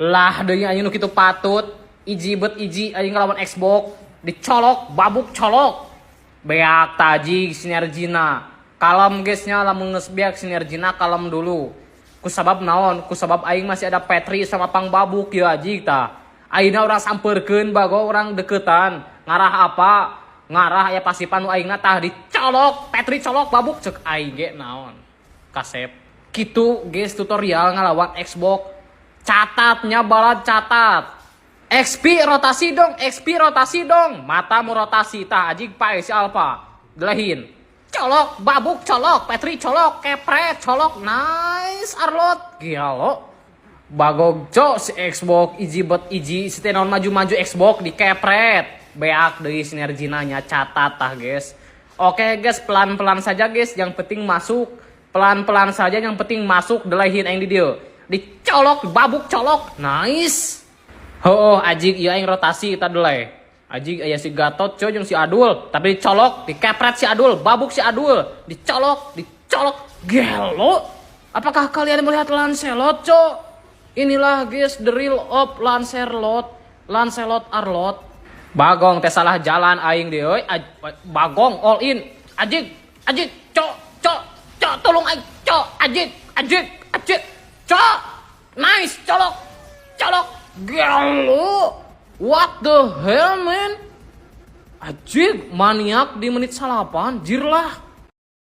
Lah deui aing nu kitu patut. Iji bet iji aing ngelawan X.Borg, dicolok, babuk, colok. Beak taji sinergina. Kalem, guys, nya. Lamun geus beak sinergina, kalem dulu. Ku sabab naon? Ku sabab aing masih ada Petri sama pang babuk ya, ajig tah. Ayeuna urang sampeurkeun bago, urang deketan. Ngarah apa? Ngarah aya pasipan nu aingna tah, dicolok, Petri colok, babuk, cek aing ge naon. Kasep. Kitu, guys, tutorial ngalawan X.Borg. Catatnya balad, catat. XP rotasi dong, XP rotasi dong. Matamu rotasi tah, ajig pae si Alpha. Gelehin. Colok, babuk colok, Petri colok, kepret colok, nice Arlott. Gelo. Bagog cok si X.Borg iji bet iji si teh naon maju-maju, X.Borg dikepret. Beak deui sinergina nya, catat tah, guys. Oke guys, pelan-pelan saja, guys, yang penting masuk. Pelan-pelan saja, yang penting masuk. Delehin aing di dieu. Dicolok, babuk colok. Nice. Oh, ajig ieu aing rotasi kita deleh. Ajig aya si Gatot coy jeung si Adul, tapi dicolok, dikepret si Adul, babuk si Adul, dicolok, dicolok, gelo. Apakah kalian melihat Lancelot, cok? Inilah, guys, the real of Lancelot, Lancelot Arlott. Bagong teh salah jalan aing deui euy. Bagong all in. Ajig, ajig, cok, cok, cok, tolong aing, cok, ajig, ajig, ajig, cok. Nice, colok, colok. Gelo. What the hell, man? Ajig, maniak di menit 9, jir lah.